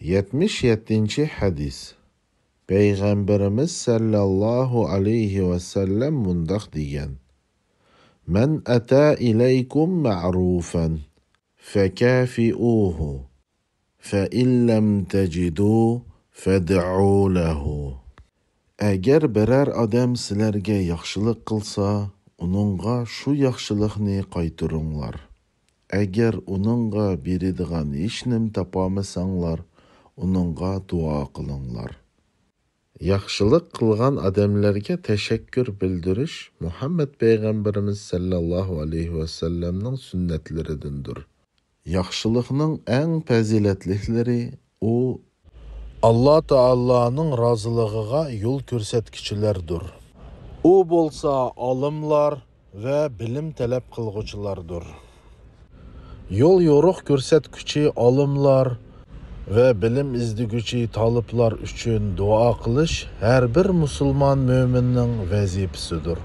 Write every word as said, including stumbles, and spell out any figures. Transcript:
يەتمىش يەتتىنچى ھەدىس. پەيغەمبىرىمىز سەللەللاھۇ ئەلەيھى ۋەسەللەم مۇنداق دېگەن: مَنْ أَتَى إِلَيْكُمْ مَعْرُوفًا فَكَافِئُوهُ، فَإِنْ لَمْ تَجِدُوا فَادْعُوا لَهُ. ئەگەر بىرەر ئادەم سىلەرگە ياخشىلىق قىلسا، ئۇنىڭغا شۇ ياخشىلىقنى قايتۇرۇڭلار. ئەگەر ئۇنىڭغا بېرىدىغان ھېچنېمە تاپالمىساڭلار، ئۇنىڭغا دۇئا قىلىڭلار. ياخشىلىق قىلغان ئادەملەرگە تەشەككۈر بىلدۈرۈش مۇھەممەد پەيغەمبىرىمىز سەللەللاھۇ ئەلەيھى ۋەسەللەمنىڭ سۈننەتلىرىدىندۇر. ياخشىلىقنىڭ ئەڭ پەزىلەتلىكلىرى ئۇ ئاللا تائالانىڭ رازىلىقىغا يول كۆرسەتكۈچىلەردۇر. ئۇ بولسا ئالىملار ۋە بىلىم تەلەپ قىلغۇچىلاردۇر. يول يورۇق كۆرسەتكۈچى ئالىملار ۋە بىلىم ئىزدىگۈچى تالىپلار ئۈچۈن دۇئا قىلىش ھەر بىر مۇسۇلمان مۆمىننىڭ ۋەزىپىسىدۇر.